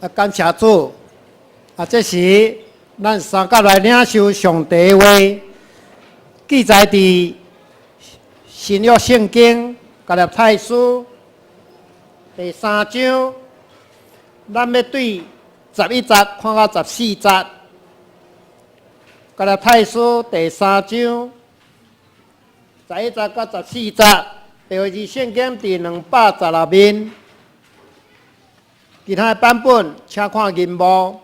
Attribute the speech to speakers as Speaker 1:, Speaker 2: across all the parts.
Speaker 1: 啊，感謝主！啊，這時咱三甲來領受上帝的話，記載佇新約聖經加拉太書第三章，咱欲對11節看到14節。加拉太書第三章十一節到十四節，第二字聖經佇216面。其他的版本，請看銀幕。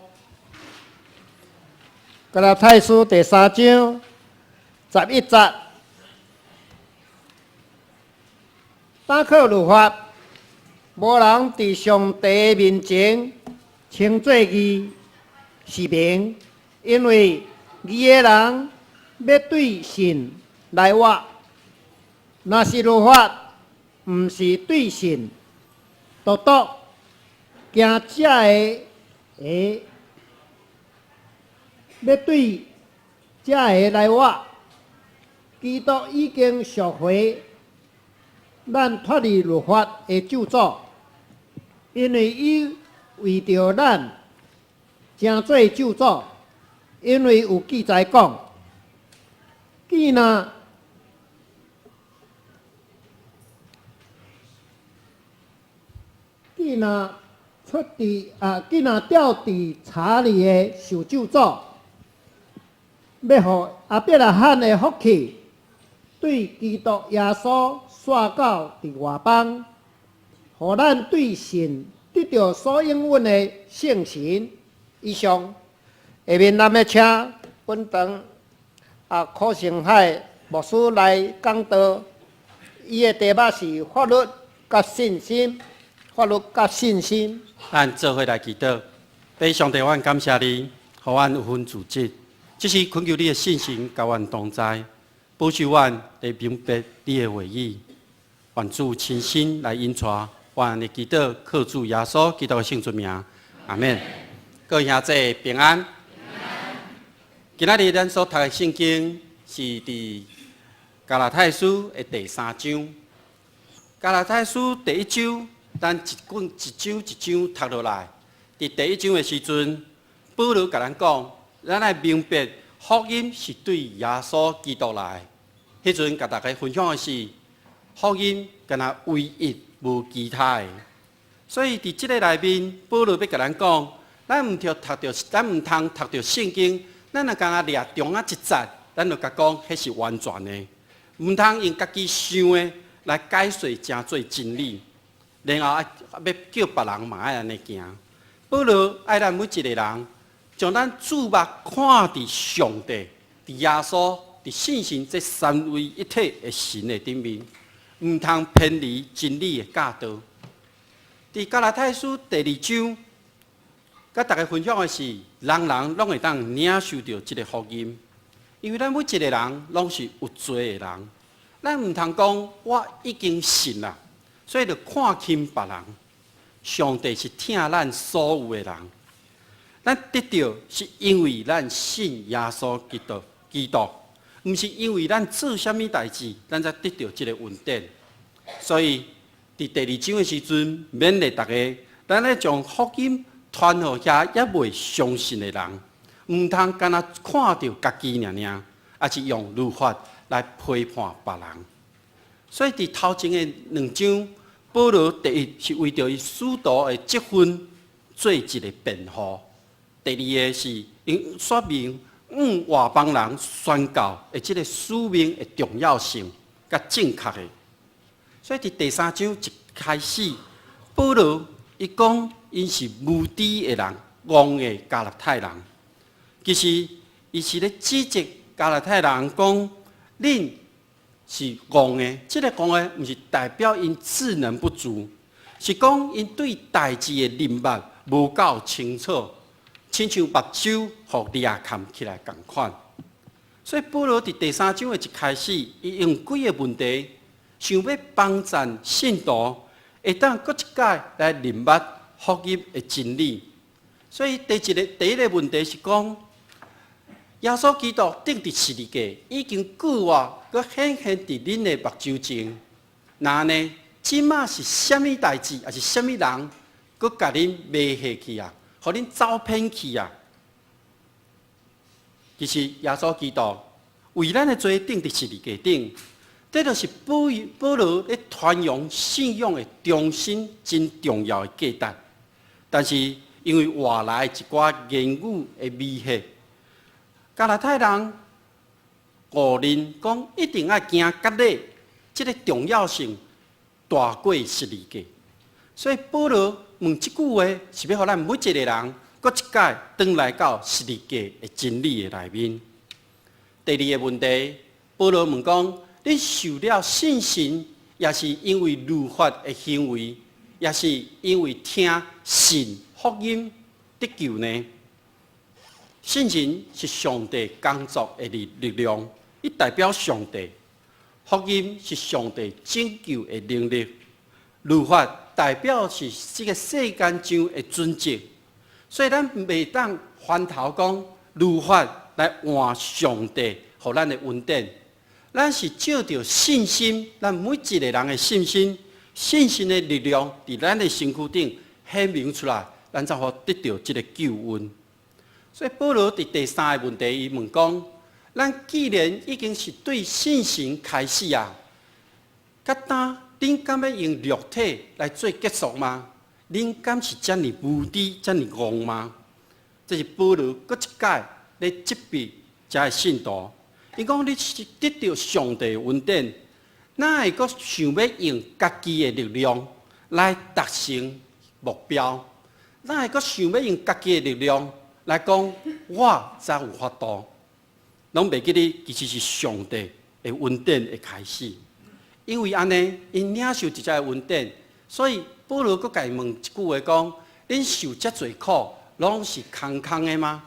Speaker 1: 加拉太書第三章十一節，單靠律法，無人佇上帝面前稱做義是明，因為義的人欲對信來活，若是律法，毋是對信，獨獨行這个會欲對這个來活，基督已經贖回咱脫離律法的咒詛，因為伊為著咱成做咒詛，因為有記載講，既若既若出佇啊，既若吊佇柴裡的受咒詛，欲予亞伯拉罕的福氣對基督耶穌徙到佇外邦，予咱對信得著所應允的聖神。以上，下面咱欲請本堂啊柯成海牧師來講道，伊的題目是法律佮信心。法律佮信心。
Speaker 2: 咱做伙來祈禱，父上帝，阮感謝你，予阮有份組織，這是懇求你的聖神佮阮同在，保守阮來明白你的話語。願主親身來引帶，阮的祈禱靠主耶穌基督的聖尊名，阿們。各位兄弟平安。今仔日咱所讀的聖經是佇加拉太書的第三章。加拉太書第一章。咱一卷一章一章讀落來，佇第一章的時陣，保羅共咱講，咱愛明白福音是對耶穌基督來。彼陣共大家分享的是，福音敢若唯一無其他的。所以佇這个內面，保羅欲共咱講，咱毋著讀著，咱毋通讀著聖經，咱若敢若掠中仔一節，咱就共講彼是完全的，毋通用家己想的來解釋成做真理。然後啊，欲叫別人嘛愛按呢行。保羅愛咱每一个人，將咱注目看佇上帝、佇耶穌、佇聖神這三位一體的神的頂面，毋通偏離真理的教導。佇加拉太書第二章，佮大家分享的是，人人攏會當領受著這个福音，因為咱每一个人攏是有罪的人，咱毋通講我已經信啦。所以就看輕別人，上帝是疼咱所有的人，咱得著是因為咱信耶穌基督，基督，毋是因為咱做啥物代誌，咱才得著這个恩典。所以，佇第二章的時陣，勉勵大家，咱咧將福音傳予遐猶未相信的人，毋通干焦看著家己爾爾，抑是用律法來批判別人。所以，佇頭前的兩章，保羅第一是為著伊使徒的職分做一个辯護；第二个是𪜶說明向外邦人宣告的這个使命的重要性佮正確的。所以佇第三章一開始，保羅伊講𪜶是無知的人，戇的加拉太人。其實伊是咧指責加拉太人講恁是戇的，這个戇的毋是代表𪜶智能不足，是講𪜶對代誌的認捌無夠清楚，親像目睭予掠崁起來仝款。所以保羅佇第三章的一開始，伊用幾个問題，想欲幫贊信徒會當閣一擺來認捌福音的真理。所以第一个問題是講，耶穌基督釘佇十字架，已經復活，閣顯現佇恁的目睭前。那按呢，這馬是啥物代誌，抑是啥物人，閣共恁迷惑去啊？予恁走偏去啊！其實耶穌基督為咱的罪釘佇十字架頂，這就是保羅咧傳揚信仰的中心，真重要的價值。但是因為外來一寡言語的迷惑，加拉太人誤認講一定愛行割禮，這个重要性大過十字架。所以保羅問這句話，是欲予咱每一個人，閣一擺轉來到十字架的真理的內面。第二個問題，保羅問講：恁受了聖神，抑是因為律法的行為，抑是因為聽信福音得救呢？聖神是上帝工作的力量，伊代表上帝。福音是上帝拯救的能力。律法代表是這个世間上的準則，所以咱袂當翻頭講律法來換上帝予咱的恩典。咱是藉著信心，咱每一個人的信心，信心的力量，佇咱的身軀頂顯明出來，咱才會得著這个救恩。所以保羅佇第三个問題，伊問講：咱既然已經是對聖神開始啊，佮今恁敢欲用肉體來做結束嗎？恁敢是遮爾無知、遮爾戇嗎？這是保羅閣一擺咧責備遮个信徒。伊講：你是得著上帝恩典，哪會閣想欲用家己的力量來達成目標？哪會閣想欲用家己的力量來講，我才有法度？攏袂記得，其實是上帝的恩典的開始。因為按呢，𪜶領受這个恩典，所以保羅閣共𪜶問一句話講：恁受遮濟苦，攏是空空的嗎？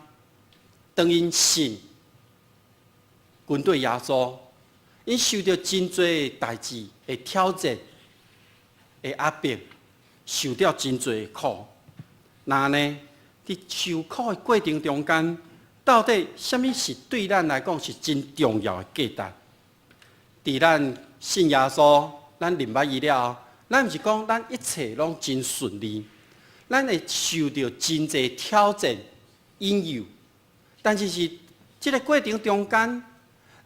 Speaker 2: 當𪜶信跟隨耶穌，𪜶受著真濟代誌的挑戰、的壓迫，受著真濟苦。那呢，佇受苦的過程中間，到底啥物是對咱來講是真重要的價值？佇咱信耶穌，咱認捌伊了後，咱毋是講咱一切攏真順利，咱會受著真濟挑戰、引誘，但是佇這个過程中間，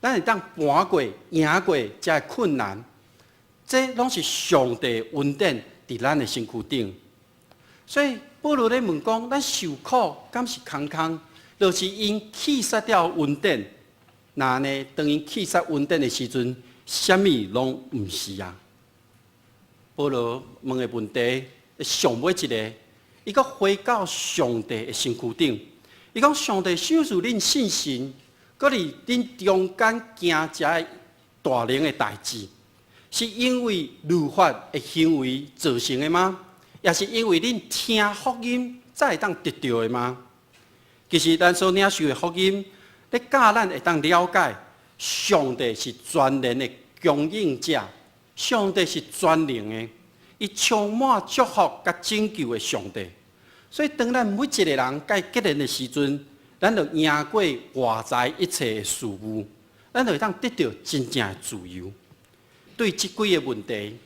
Speaker 2: 咱會當跋過、贏過遮个困難，這攏是上帝恩典佇咱的身軀頂。所以保羅咧問講，咱受苦敢是空空？就是𪜶棄殺掉恩典，那呢？當𪜶棄殺恩典的時陣，啥物攏毋是啊？保羅問的問題，上尾一个，伊閣回到上帝的身軀頂，伊講上帝賞賜恁聖神，閣佇恁中間行遮大能的代誌，是因為律法的行為造成的嗎？抑是因為恁聽福音才會當得著的嗎？其實咱所領受的福音，咧教咱會當了解，上帝是全能的供應者，上帝是全能的，伊充滿祝福佮拯救的上帝。所以當咱每一個人佮伊結連的時陣，咱就贏過外在一切的事物，咱就會當得著真正的自由。對這幾個問題，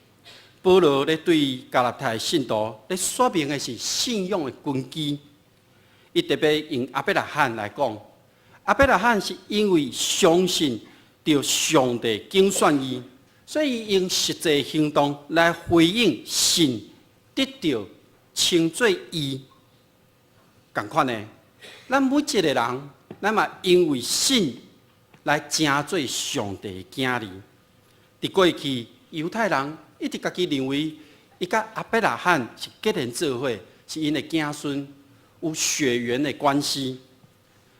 Speaker 2: 保羅咧對加拉太信徒咧說明的是信仰的根基。伊特別用亞伯拉罕來講，亞伯拉罕是因為相信著上帝揀選伊，所以伊用實際行動來回應信得著稱做義。仝款的，咱每一個人，咱嘛因為信來成做上帝的囝兒。佇過去，猶太人一直家己認為，伊佮亞伯拉罕是結連做伙，是𪜶的子孫，有血緣的關係。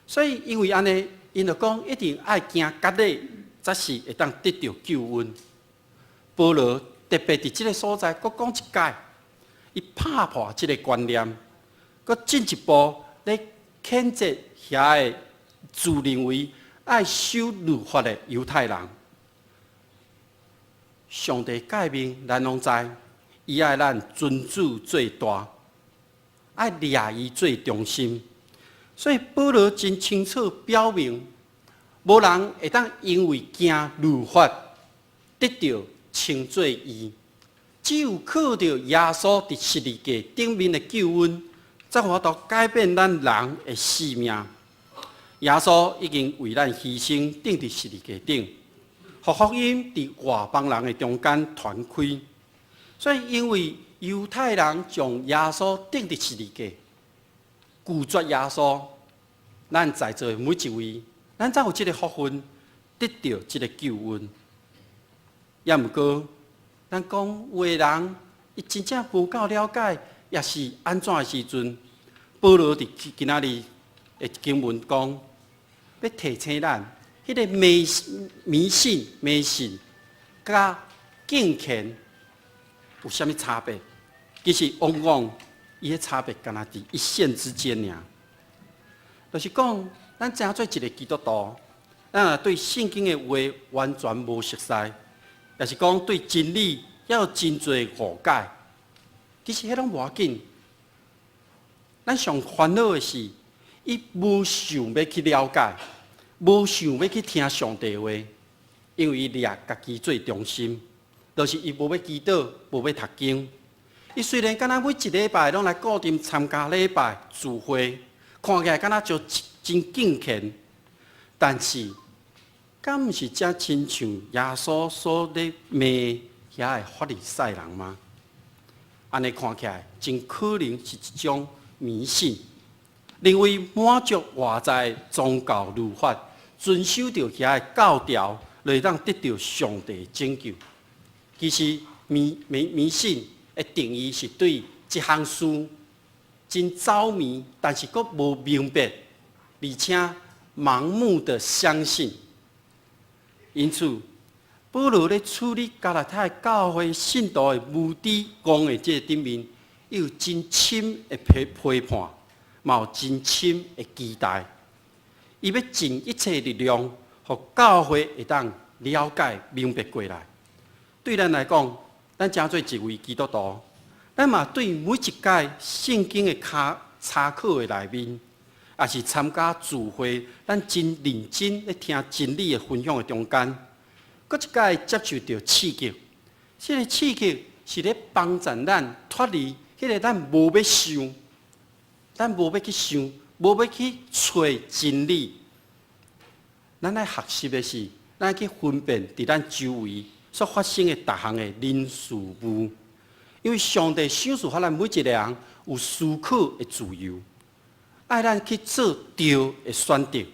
Speaker 2: 所以因為按呢，𪜶就講一定愛行割禮，才是會當得著救恩。保羅特別佇這个所在，閣講一擺，伊拍破這个觀念，閣進一步咧譴責遐个自認為愛守律法的猶太人。上帝誡命，咱攏知，伊愛咱尊主做大，愛掠伊做中心。所以保羅真清楚表明，無人會當因為行律法得著稱做義，只有靠著耶穌佇十字架頂面的救恩，才有法度改變咱人的性命。耶穌已經為咱犧牲，釘佇十字架頂，予福音佇外邦人的中間傳開。所以，因為猶太人將耶穌釘佇十字架，拒絕耶穌，咱在座的每一位，咱才有這个福分，得著這个救恩。也毋過，咱講有的人，伊真正無夠了解，抑是按怎的時陣，保羅佇今仔日的經文講，欲提醒咱，彼个迷信佮敬虔有啥物差別？其實往往伊的差別敢若佇一線之間爾。就是講，咱成做一个基督徒，咱若對聖經的話完全無熟似，抑是講對真理猶有真濟誤解，其實彼攏無要緊。咱上煩惱的是，伊無想欲去了解，無想欲去聽上帝話，因為伊掠家己做中心，就是伊無欲祈禱，無欲讀經。伊雖然敢若每一禮拜攏來固定參加禮拜聚會，看起來敢若就真敬虔，但是，敢毋是才親像耶穌所咧罵遐个法利賽人嗎？按呢看起來，真可能是一種迷信，認為滿足外在宗教律法，遵守著遐个教條，就會當得著上帝拯救。其實迷信的定義是對這項事真著迷，但是閣無明白，而且盲目的相信。因此，保羅咧處理加拉太教會信徒的無知戇的這个頂面，伊有真深的批判，嘛有真深的期待。伊欲盡一切力量，予教會會當了解明白過來。對咱來講，咱成做一位基督徒，咱嘛對每一屆聖經的查考的內面，抑是參加聚會，咱真認真咧聽真理的分享的中間，閣一擺接受著刺激。這个刺激是咧幫助咱脫離彼个咱無欲想，咱無欲去想，無欲去揣真理。咱愛學習的是，咱愛去分辨佇咱周圍所發生的逐項的人事物，因為上帝賞賜予咱每一个人有思考的自由，愛咱去做對的選擇。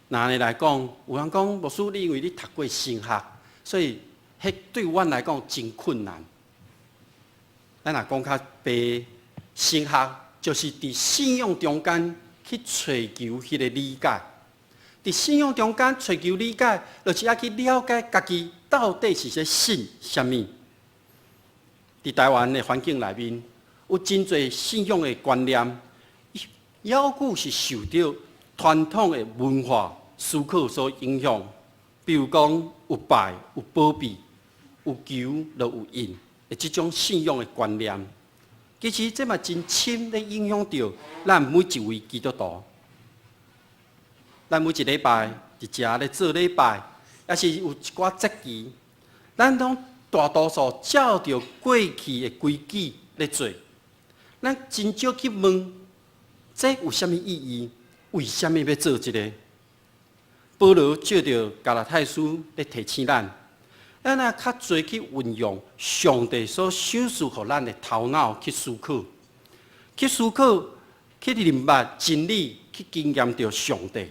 Speaker 2: 若按呢來講，有人講牧師，你因為你讀過神學，所以彼對阮來講真困難。咱若講較白，神學就是佇信仰中間去揣求彼个理解，佇信仰中間揣求理解，就是愛去了解家己到底是咧信啥物。佇台灣的環境內面，有真濟信仰的觀念，猶閣是受著傳統的文化思考所影響。比如講，有拜、有保庇、有求就有應的這種信仰的觀念，其實這嘛真深咧影響著咱每一位基督徒。咱每一禮拜佇遮咧做禮拜，抑是有一寡節期，咱攏大多數照著過去的規矩咧做。咱真少去問，這有啥物意義？為啥物欲做這个？保羅借著加拉太書咧提醒咱，咱若較濟去運用上帝所賞賜予咱的頭腦去思考，去思考，去認捌真理，去經驗著上帝，予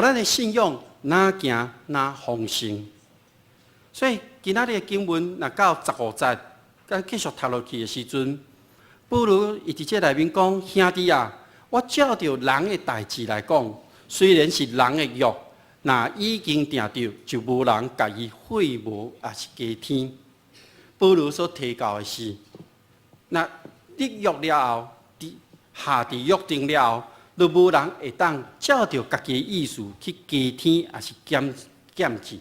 Speaker 2: 咱的信仰愈行愈豐盛。所以今仔日的經文若到15節，咱繼續讀落去的時陣，保羅伊佇這內面講：兄弟啊，我照著人的代誌來講，雖然是人的約，若已經訂著，就無人共伊廢無，抑是加添。保羅所提到的是，若立約了後，佇下佇約定了後，就無人會當照著家己的意思去加添，抑是減去。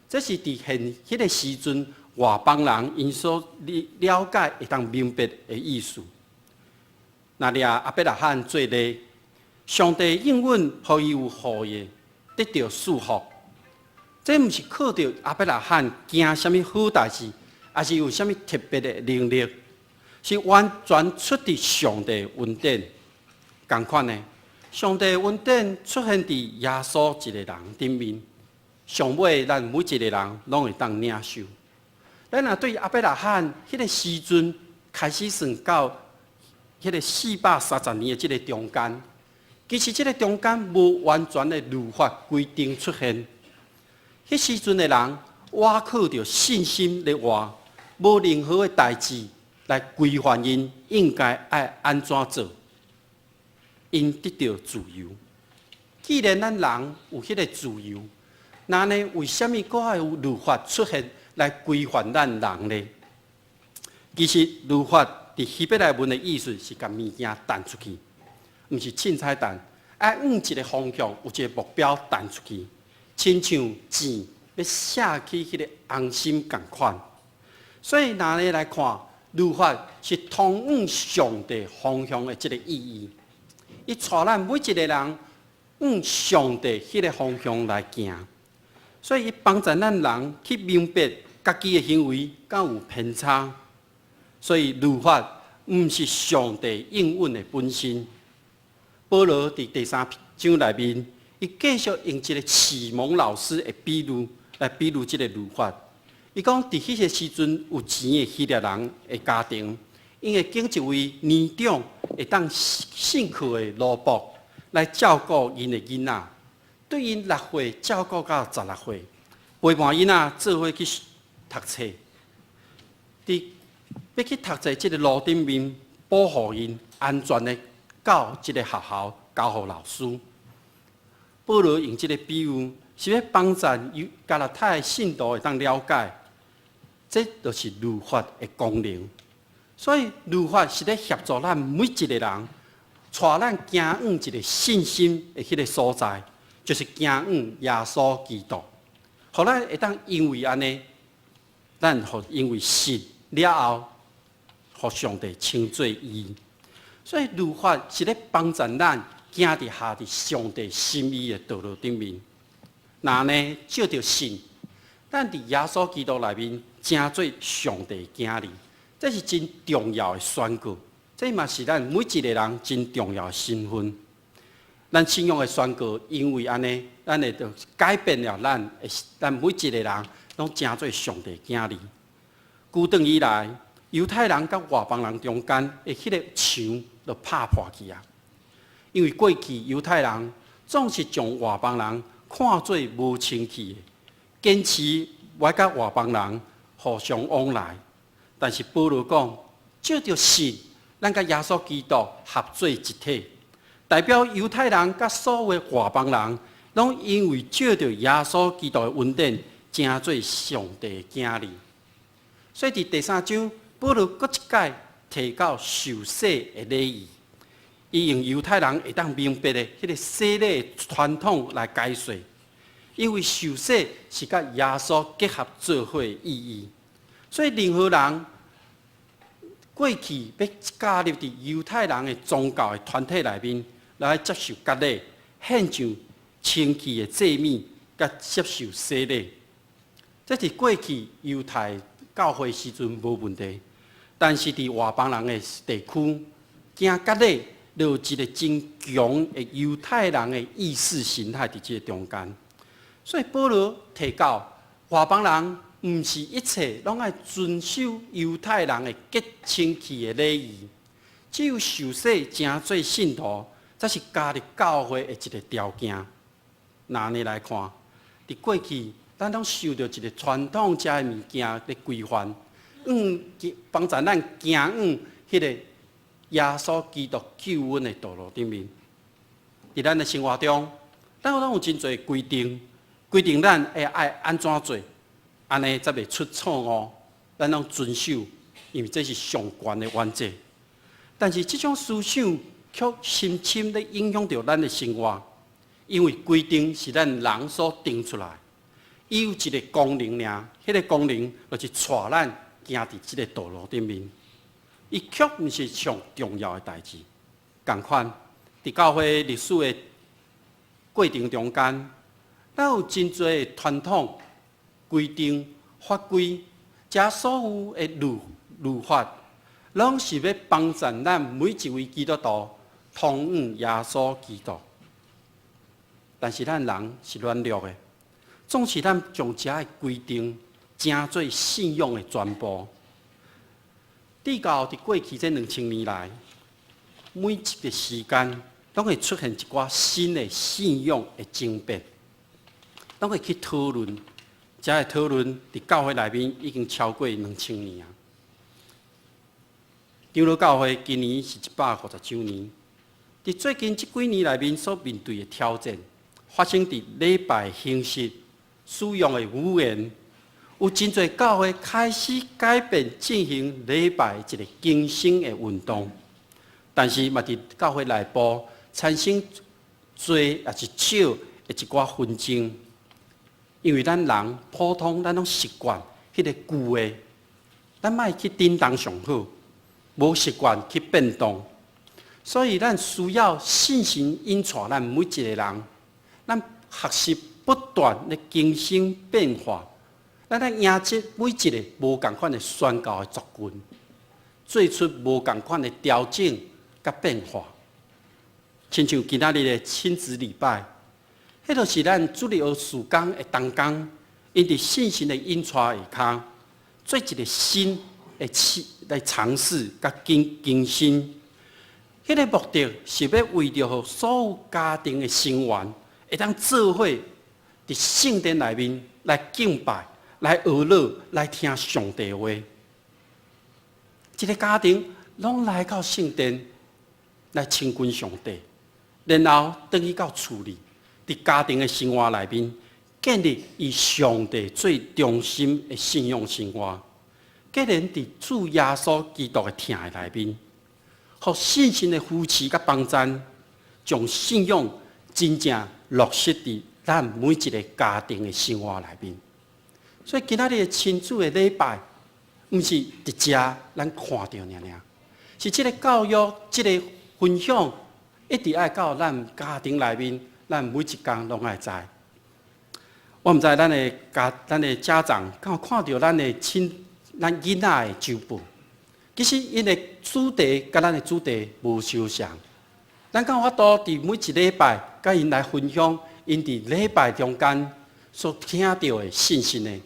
Speaker 2: 這是佇現彼个時陣，外邦人𪜶所了解會當明白的意思。若掠亞伯拉罕做例，上帝應允予伊有後裔得著祝福，這毋是靠著亞伯拉罕行啥物好代誌，抑是有啥物特別的能力。是完全出佇上帝恩典。仝款的，上帝恩典出現佇耶穌一個人頂面，上尾咱每一個人攏會當領受。咱若對亞伯拉罕彼個時陣開始算到彼個430年的這个中間，其實這个中間無完全的律法規定出現。彼時陣的人，倚靠著信心咧活，無任何的代誌來規範𪜶應該愛按怎做，𪜶得著自由。既然咱人有彼个自由，那呢，為啥物閣愛有律法出現來規範咱人呢？其實律法佇希伯來文的意思是共物件彈出去，毋是凊彩彈，愛往一个方向，有一个目標彈出去，親像箭欲射去彼个紅心仝款。所以，若呢來看，律法是通往上帝方向的這个意義。伊帶咱每一个人往上帝彼个方向來行，所以伊幫助咱人去明白家己的行為敢有偏差。所以律法毋是上帝應允的本身。保羅佇第三章內面，伊繼續用一个啟蒙老師的比喻來比喻這个律法。伊講佇彼个時陣有錢的希臘人的家庭，𪜶會揀一位年長會當信靠的奴僕來照顧𪜶的囡仔，對𪜶6歲照顧到16歲，陪伴囡仔做伙去讀冊。佇欲去讀冊這个路頂面，保護𪜶安全的到這个學校交予老師。保羅用這个比喻，是欲幫助加拉太的信徒會當了解，這就是律法的功能。所以律法是咧協助咱每一个人，帶咱行往一个信心的彼个所在，就是行往耶穌基督。予咱會當因為按呢，咱予因為信了後，予上帝稱做義。所以律法是咧幫助咱行佇合佇上帝心意的道路頂面。若呢，藉著信，咱佇耶穌基督內面成做上帝囝兒，這是真重要的宣告。這嘛是咱每一个人真重要的身份。咱信仰的宣告，因為按呢，咱會著改變了咱每一個人攏成做上帝囝兒。古轉以來，猶太人佮外邦人中間的彼个牆就拍破去啊！因為過去猶太人總是將外邦人看做無清氣的，堅持無佮外邦人互相往來。但是保羅講，藉著信，咱佮耶穌基督合做一體，代表猶太人佮所有外邦人，攏因為藉著耶穌基督的恩典，成做上帝的囝兒。所以佇第三章，保羅閣一擺提到受洗的禮儀，伊用猶太人會當明白的彼个洗禮傳統來解說，因為受洗是佮耶穌結合做伙的意義，所以任何人過去欲加入佇猶太人的宗教的團體內面來接受割禮、獻上清氣的祭物，佮接受洗禮，這是過去猶太教會時陣無問題，但是佇外邦人的地區，行割禮就有一个真強的猶太人的意識形態佇這个中間。所以保羅提到外邦人毋是一切攏愛遵守猶太人的潔清氣的禮儀，只有受洗成做信徒，才是加入教會的一个條件。若按呢來看，佇過去，咱攏受著一个傳統遮的物件咧規範，幫助咱行往彼个耶穌基督救恩的道路頂面。佇咱的生活中，咱攏有真濟規定，規定咱會愛按怎做，按呢才袂出錯誤。咱攏遵守，因為這是上懸的原則。但是這種思想卻深深咧影響著咱的生活，因為規定是咱人所定出來，伊有一个功能爾，彼个功能就是帶咱行佇這个道路頂面。伊卻毋是上重要的代誌。仝款，佇教會歷史的過程中間，咱有真濟的傳統、規定、法規，遮所有的律法，攏是欲幫贊咱每一位基督徒通往耶穌基督。但是咱人是軟弱的，總是咱將遮的規定成做信仰的全部。直到佇過去這2000年來，每一個時間攏會出現一寡新的信仰的爭辯，攏會去討論。遮的討論佇教會內面已經超過兩千年啊。長老教會今年是150週年，佇最近這幾年內面所面對的挑戰，發生佇禮拜形式使用的語言，有真濟教會開始改變進行禮拜一個更新的運動，但是嘛佇教會內部產生濟抑是少的一寡紛爭，因為咱人普通，咱攏習慣彼个舊的，咱莫去振動上好，無習慣去變動，所以咱需要聖神引帶咱每一個人，咱學習不斷咧更新變化，咱來迎接每一個無仝款的宣教的族群，做出無仝款的調整佮變化。親像今仔日的親子禮拜，彼就是咱主日學事工的同工，𪜶佇聖神的引帶下跤，做一個新的試來嘗試佮更新。彼個目的是欲為著予所有家庭的成員會當做伙佇聖殿內面來敬拜、來哀禱、來聽上帝話。一个家庭攏來到聖殿來親近上帝，然後轉去到厝裡，佇家庭的生活內面建立以上帝做中心的信仰生活。既然佇主耶穌基督的疼愛內面，予聖神的扶持佮幫贊，將信仰真正落實佇咱每一个家庭的生活內面。所以今仔日的親子的禮拜，毋是佇遮咱看著爾爾，是這个教育、這个分享，一直愛到咱家庭內面，咱每一工攏愛知。我毋知咱的家長，敢有看著咱的親、咱囡仔的週報？其實𪜶的主題佮咱的主題無相像。咱敢有法度佇每一禮拜佮𪜶來分享，𪜶佇禮拜中間所聽著的信息呢？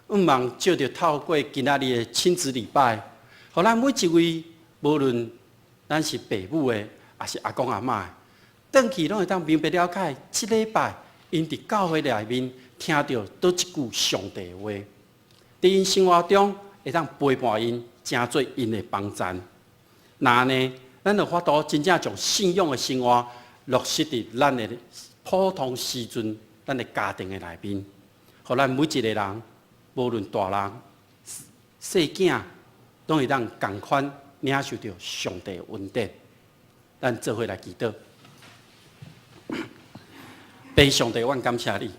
Speaker 2: 向望藉著透過今仔日的親子禮拜，予咱每一位，無論咱是爸母的，抑是阿公阿嬤的，轉去攏會當明白了解，這禮拜𪜶佇教會內面聽著佗一句上帝的話，佇𪜶生活中會當陪伴𪜶，成做𪜶的幫贊。若按呢，咱就有法度真正將信仰的生活落實佇咱的普通時陣，咱的家庭的內面，予咱每一个人，無論大人、細囝，攏會當仝款領受著上帝的恩典。咱做伙來祈禱。父上帝，阮感謝你，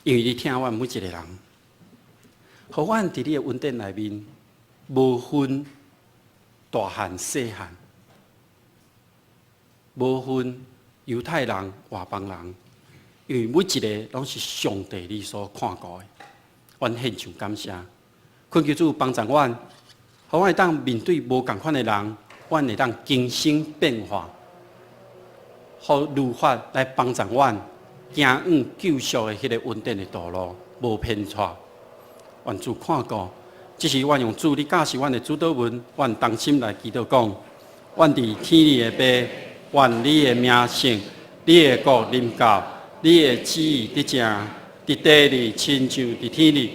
Speaker 2: 因為你疼阮每一個人，予阮佇你的恩典內面，無分大漢細漢，無分猶太人、外邦人，因為每一个攏是上帝你所看顧的。阮獻上感謝，懇求主幫助阮，予阮會當面對無仝款的人，阮會當更新變化，予律法來幫助阮行往救贖的彼个恩典的道路，無偏差。願主看顧，這是阮用主你教示阮的主禱文，阮同心來祈禱講：阮佇天裡的父，願你的名聖，你的國臨到，你的旨意得成，佇地裡親像佇天裡。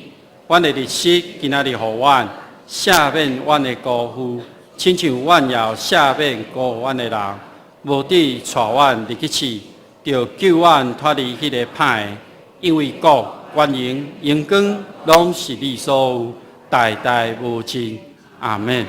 Speaker 2: 阮的日食今仔日予阮，赦免阮的辜負，親像阮也赦免辜負阮的人。無得帶阮入去試，著救阮脫離彼个歹的。因為國、權榮、榮光，攏是你所有，代代無盡。阿們。